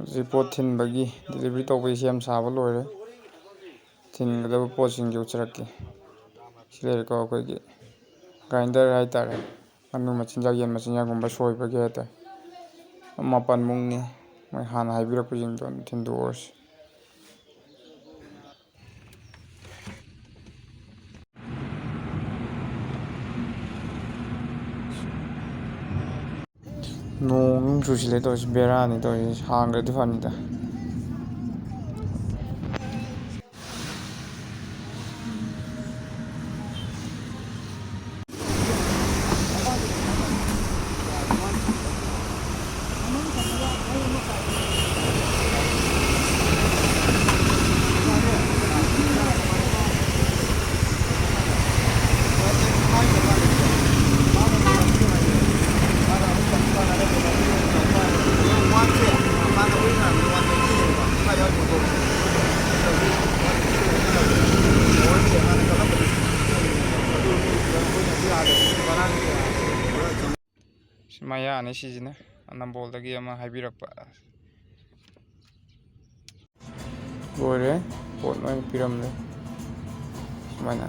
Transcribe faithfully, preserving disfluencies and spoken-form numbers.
ꯍꯧꯖꯤꯛ ꯄꯣꯠ ꯊꯤꯟꯕꯒꯤ, delivery ꯇꯧꯕꯒꯤ ꯁꯦꯝ ꯁꯥꯕ ꯂꯣꯏꯔꯦ꯫ ꯊꯤꯟꯒꯗꯕ ꯄꯣꯠꯁꯤꯡꯁꯦ ꯎꯠꯆꯔꯛꯀꯦ꯫ ꯁꯤ ꯂꯩꯔꯦꯀꯣ, ꯑꯩꯈꯣꯏꯒꯤ grinder ꯍꯥꯏꯇꯥꯔꯦ, ꯉꯥꯅꯨ ꯃꯆꯤꯟꯖꯥꯛ, ꯌꯦꯟ ꯃꯆꯤꯟꯖꯥꯛꯀꯨꯝꯕ ꯁꯣꯏꯕꯒꯤ ꯍꯥꯏꯇꯥꯔꯦ꯫ ꯃꯥꯄꯟꯃꯨꯛꯅꯤ꯫ ꯃꯣꯏ ꯍꯥꯟꯅ ꯍꯥꯏꯕꯤꯔꯛꯄꯁꯤꯡꯗꯣ ꯑꯗꯨꯝ ꯊꯤꯟꯗꯣꯛꯑꯁꯤ꯫ ꯅꯣꯡ ꯑꯃꯨꯛ ꯆꯨꯁꯤꯜꯂꯦ ꯇꯧꯔꯤꯁꯤ, ꯕꯦꯔꯥꯅꯤ ꯇꯧꯔꯤꯁꯤ꯫ ꯍꯥꯡꯈ꯭ꯔꯗꯤ ꯐꯅꯤꯗ꯫ ꯁꯤ ꯃꯌꯥꯅꯤ ꯁꯤꯁꯤꯅ, ꯑꯅꯝꯕꯣꯜꯗꯒꯤ ꯑꯃ ꯍꯥꯏꯕꯤꯔꯛꯄ꯫ ꯂꯣꯏꯔꯦ꯫ ꯄꯣꯠ ꯂꯣꯏꯅ ꯄꯤꯔꯝꯂꯦ꯫ ꯁꯨꯃꯥꯏꯅ